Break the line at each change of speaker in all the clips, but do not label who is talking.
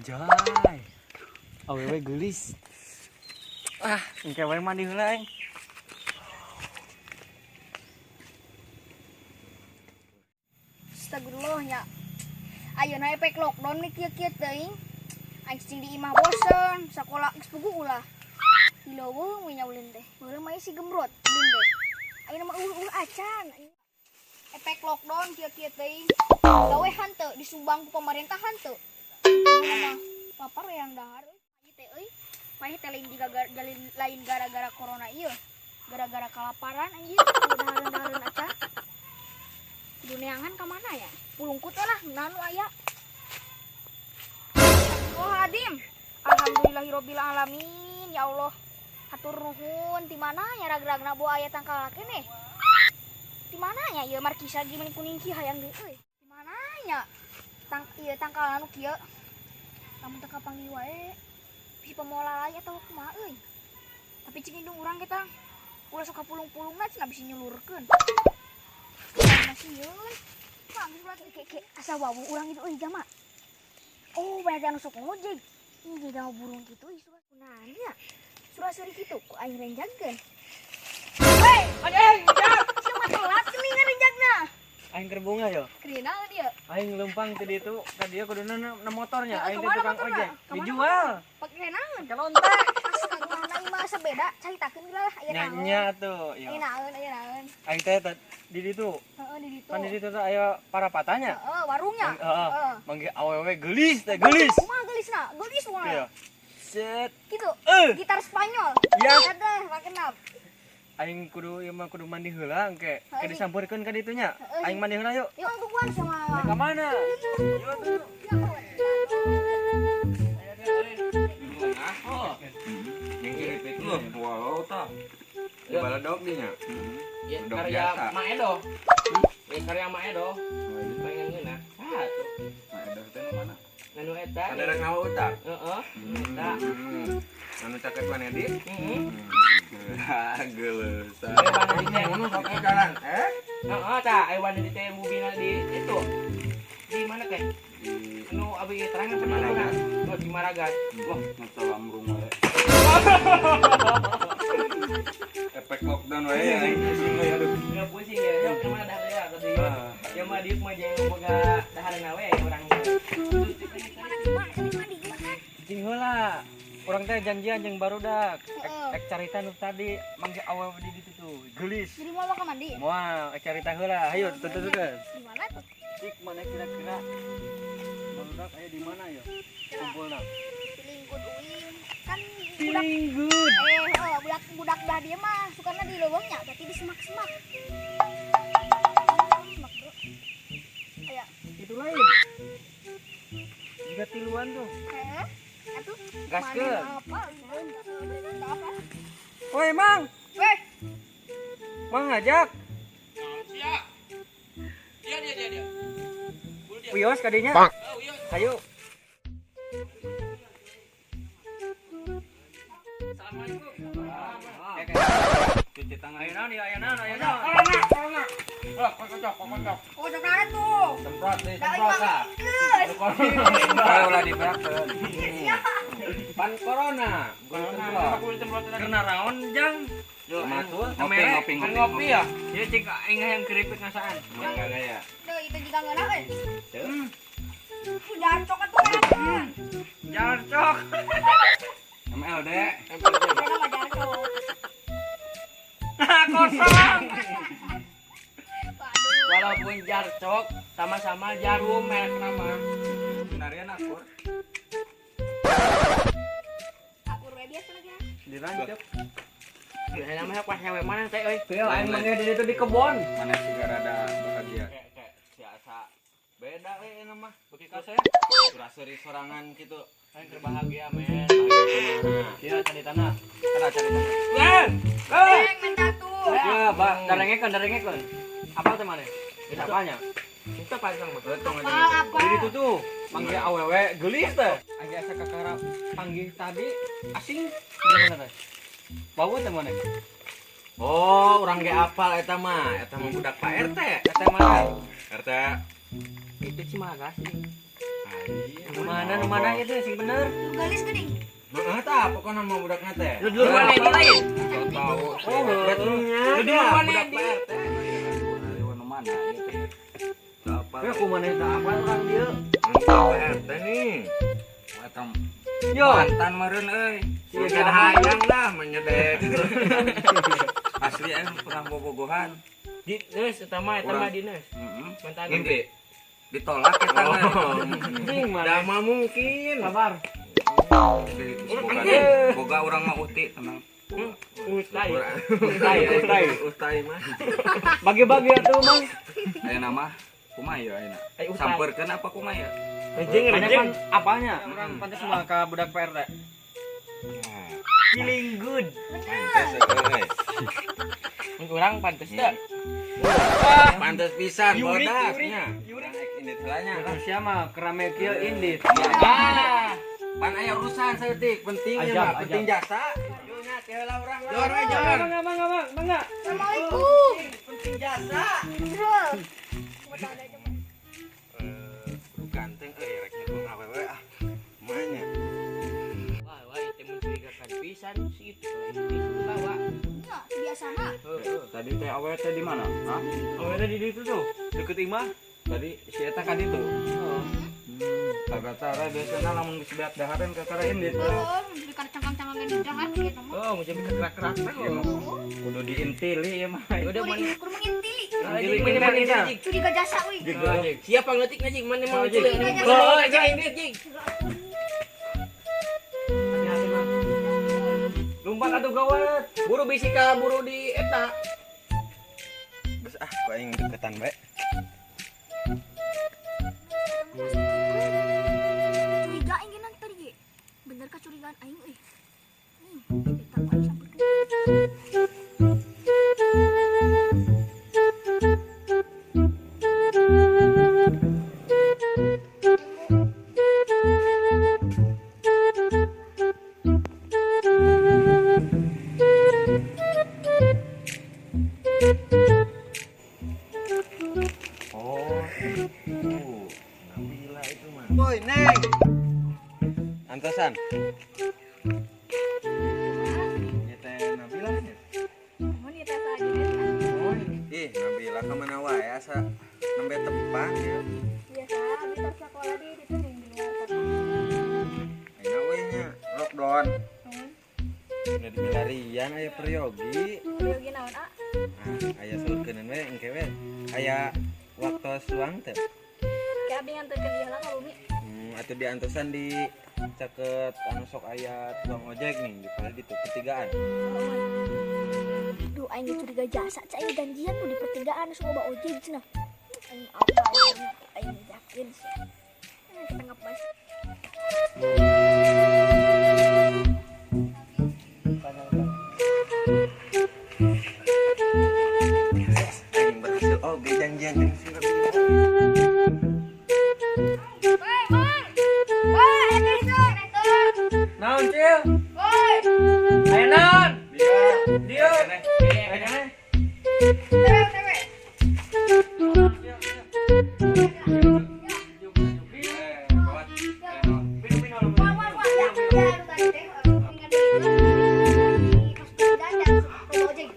Anjay. Awewe geulis. Ah, engke wae mandi heula aing.
Astagfirullah nya. Ayeuna efek lockdown nih kieu-kieu teuing. Aing cicing di imah bosen, sakola geus puguh ulah. Di leuweung we nya ulin teh. Baheula mah si gemrot ulin teh. Ayeuna mah eueuh acan. Efek lockdown kieu-kieu teuing. Gawe hanteu disumbang ku pemerintah hanteu. Mah lapar yang dahar euy. Ieu teh euy. Paeh teh lain jiga lain gara-gara corona ieu. Gara-gara kalaparan anjir, dahareun-dahareun acan. Kudu neangan ka mana ya? Pulungkut lah, nanu aya. Oh Adim, alhamdulillahirabbil alamin ya Allah. Hatur nuhun di mana ya rag-ragna boa aya tangkal keneh. Di mana nya ieu markisa ge meni kuning ki hayang deui euy. Di mana nya? Tang ieu tangkal anu kieu. Lamun teu kapanggih wae bisi pamola lain atawa kumaha euy. Tapi cing indung urang ge tang ulah sok kapulung-pulungna cenah bisi nyulurkeun. Masih yeun. Mah geus ulah ke asa wawu urang itu euy jama. Oh, banyak anu sok ngojek. Ini jiga burung kitu ih surat kunaon nya. Surah-suri kitu ku aing renjagkeun. Hei,
Anjing, ujak.
sia mah telat geuningan renjagna.
Aing keur bunga yo.
Keur naon dia?
Aing leumpang ti ditu, ka dieu kuduna na motornya,
Heeh,
aing teh
kamana
tukang
motorna?
ojek.
Kamana
Dijual.
Pake naon?
Ke lonte.
Astagfirullah, ieu mah asa beda, caritakeun geura lah aya naon.
Nya tuh, yo.
Aya naon, aya naon.
Aing teh di ditu.
Heeh, di ditu.
Kan di ditu teh aya parapatanya.
Heeh, warungnya.
Heeh.
Heeh.
Manggih awewe geulis teh, geulis.
Kumaha geulisna? Geulis kumaha?
Iya. Set.
Gitu.
Eh.
Gitar Spanyol.
Ya.
Ada, makenap.
Aing kudu ieu mah kudu mandi heula engke.
Heeh,
Ke disampeurkeun ka ditu nya.
Heeh.
Aing mandi heula yuk.
Yuk, tungguan sama.
Ka mana? Yuk tuh.
Yang keripik lu, walau tah. Baledog dinya.
Ya,
Bedog
karya
biasa.
Mak Edo. Ya, karya Mak Edo. Pengen ngeunah. Satu.
Mak Edo teh nu mana?
Anu eta.
Ada rek ngawa utak.
Heeh. Eta.
Anu caket maneh di?
Heeh.
Geuleusan.
Aya wana di teh.
Ngono sok jalan, eh?
Heeh, tah aya wana di teh mubina di itu. Di mana teh?
Di
Anu abi terang apa di mana? Oh, di Maragas.
Wah, ngesalam rumah wae. Efek lockdown wae ya, aing pusing we aduh.
Ya pusing ya. Ya kemana dah ya tadi. Ya mah diuk mah jeung boga dahareuna we urang.
Mana gimana? Sini mandi gimana?
Cing heula. Urang teh janjian jeung barudak. Ek,
Heeh.
ek carita nu tadi manggih awewe di ditu tuh. Geulis.
Jadi mau ke mandi?
Moal ek carita heula. Hayu tutukeun.
Di mana tuh?
Cik mana kira-kira barudak aya di mana ya? Kumpulna.
Feeling good uing. Kan budak
Feeling good.
eh oh, budak budak dah dia mah sukana di leuweungnya, berarti di semak-semak. Semak, Bro. Aya.
Itu lain. Juga tiluan tuh.
Heeh. Atuh.
Gaskeun.
Mana apa? Apa?
Woi, Mang.
Weh,
Mang ngajak.
Dia dia dia dia.
Wios kadinya. Hayu. Assalamualaikum.
Cuci tangan.
Ayo naon ya, ayo naon, ayo naon.
Corona, corona. Wah, kocok, kocok.
kocok naon tuh?
Semprot deh,
Da
semprot ah.
geus.
Kalau ulah diberakkeun. Pan corona, bukan semprot.
Kena raon jang.
Matul,
Ngopi,
ngopi,
Kan ngopi ya?
Ieu cik aing hayang keripik ngasaan.
Enggak gaya.
Tuh, itu juga ngeunah euy.
Hmm.
Ku jarcok atuh enak.
Jarcok.
MLD.
Enak mah jarcok.
Kosong.
Waduh.
Walaupun jarcok sama-sama jarum merek nama.
Sebenarnya akur.
Akur we biasa lagi.
Dirancep.
Ya namanya pas nyawe mana teh euy.
Teu aing mah di ditu di kebon.
Mana sih rada bahagia.
Kayak
Si asa beda we ini mah.
beuki kasep.
Suraseri sorangan gitu.
Aing keur bahagia men.
Ieu cari tanah. Kana cari tanah.
Eh, eh.
Neng minta tuh.
Ya, Pak, darengekeun, darengekeun. Apal teh maneh? Geus apalnya?
Itu pasang mah.
Betul
Apa apa?
Di ditu tuh manggih awewe geulis teh. Aing asa kakara panggih tadi asing gimana teh? Bau teh maneh?
Oh, urang ge apal eta mah. Eta mah budak Pak RT.
Teh mana?
RT.
Itu Cimaragas.
Nah,
Mana nu mana itu sing bener?
Geulis geuning.
Heeh tah, pokona mah budakna teh.
Lu dulu mana di lain?
Tahu.
Oh,
betulnya.
Lu dulu mana di?
Nu mana ieu teh? Apa?
Ya kumaha eta apa urang dieu?
Pak RT nih. Eta
Yo,
mantan meureun euy. Sia hayang lah menyedek. Asli aing pernah bobogohan.
Di geus eta mah dineus.
Heeh.
Mantan.
Mimpi. Ditolak eta mah.
Anjing mana?
Da mah mungkin.
Sabar.
Boga urang mah uti tenang.
Ustai.
Ustai,
ustai mah.
Bagi-bagi atuh Mang.
Ayeuna mah kumaha ieu ayeuna? Sampeurkeun apa kumaha ieu?
Rejeng rejeng
apanya? Urang pantes mah ka budak PRT.
Feeling good.
Pantes euy.
Mun urang pantes teh.
Pantes pisan bodaknya. Indit heula nya.
Sia mah kerame kieu indit.
Ah.
Pan aya urusan saeutik, penting ya mah, penting jasa. Yo nya teh heula urang lah. Jor we jor.
Mangga mangga mangga mangga.
Assalamualaikum.
Penting jasa. Ganteng euy rek nyekong awewe ah. Manya.
Wah, wah teh mencurigakan pisan sih itu. Tawa.
Nya, biasana.
Tadi teh awewe teh di mana? Hah?
Awewe di ditu tuh, deket imah.
Tadi si eta ka ditu.
Heeh.
Kakara biasana lamun geus beak dahareun kakara indit.
Heeh, mun cangkang-cangkangna di dahar kieu mah.
Oh, mun jadi kerak-kerak teh.
Kudu diintili ieu mah.
Udah
mun kudu mengintili.
Intili.
Curiga jasa euy.
Siapa ngeutik ngajing mana mau ngintili. Oh, aja indit jing.
Hati-hati mah. Lompat atuh gawat.
Buru bisi ka buru di eta.
Geus ah, ku aing deketan bae.
Curiga aing geunang tadi ge. Bener kacurigaan aing euy. Eta ku aing sampeurkeun.
Oh, Nabila itu mah. Boy, Neng. Antosan. Ieu teh Nabila nya.
Mun ieu teh saha jeung
Ih, Nabila ka mana wae asa nembe tepang ya.
Biasa abi tos sakola di ditu ning di luar kota.
Ayeuna we nya lockdown. Udah dimilarian aya peryogi.
Peryogi naon, A?
Ah, aya saurkeuneun we engke we. Aya waktos luang teh.
Ke abi nganterkeun ieu lah ka bumi.
Atuh diantosan di caket anu sok aya tukang ojek nih di pada di pertigaan.
Duh, aing curiga jasa, cai janjian tuh di pertigaan sok loba ojek cenah. Aing apa aing yakin sih. Ketangkep bas.
Aing berhasil oge janjian jeung si Nabila.
Woi, Mang. Woi, aya itu, itu.
Naon, Cil?
Woi.
Aya naon?
Dia.
Dieu. Aya keneh.
Tewe, tewe. Wah, wah, wah, ya, ya, lu tadi teh, ingat itu. Di pas pertigaan dan loba ojek.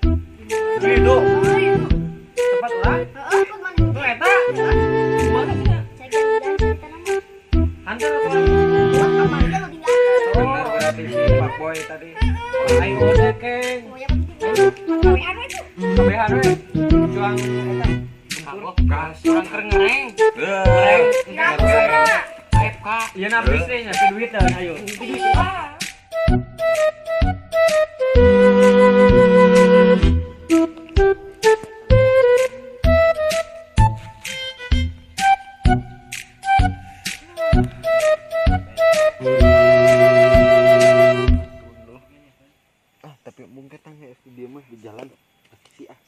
Itu
Oh, itu.
tempat urang.
Heeh, ikut mana?
Nu eta. Kumaha cenah?
Saya janjian cerita nama.
Hantar apa?
Wah, kamari lo tinggalkeun.
Benar berarti si Pak Boy tadi.
Aing ojek keng.
Oh, ya begitu. Kawean we tuh.
Kabehan we. Cuang eta.
Kagok gas urang keur ngereng.
Ngereng.
Kira aku sana.
AFK.
Ieu na bisnis nya duiteun ayo.
Ah, tapi bungketan ya dia mah di jalan pasti ah.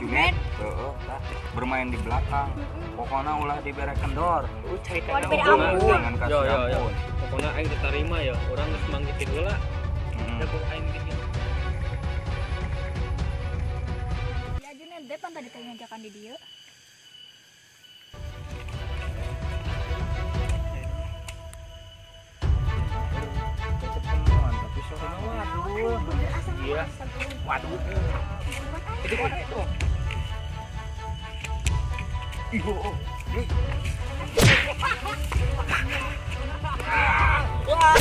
Junet, heeh, tah. Bermain di belakang. Pokoknya ulah dibere kendor.
Cai
Ulah
kana
dibere
ampun.
ampun.
Jangan kasih
Yo yo yo.
ampun.
Pokoknya aing diterima ya. Urang geus manggitin heula.
Mm.
Da kok aing bikin.
Ya Junet deh pan tadi teh ngajakan di dieu.
Ketemuan tapi sore
Waduh, bener asa
Iya.
Waduh.
Waduh. Itu mana itu?
Ih, oh, oh.
Wah.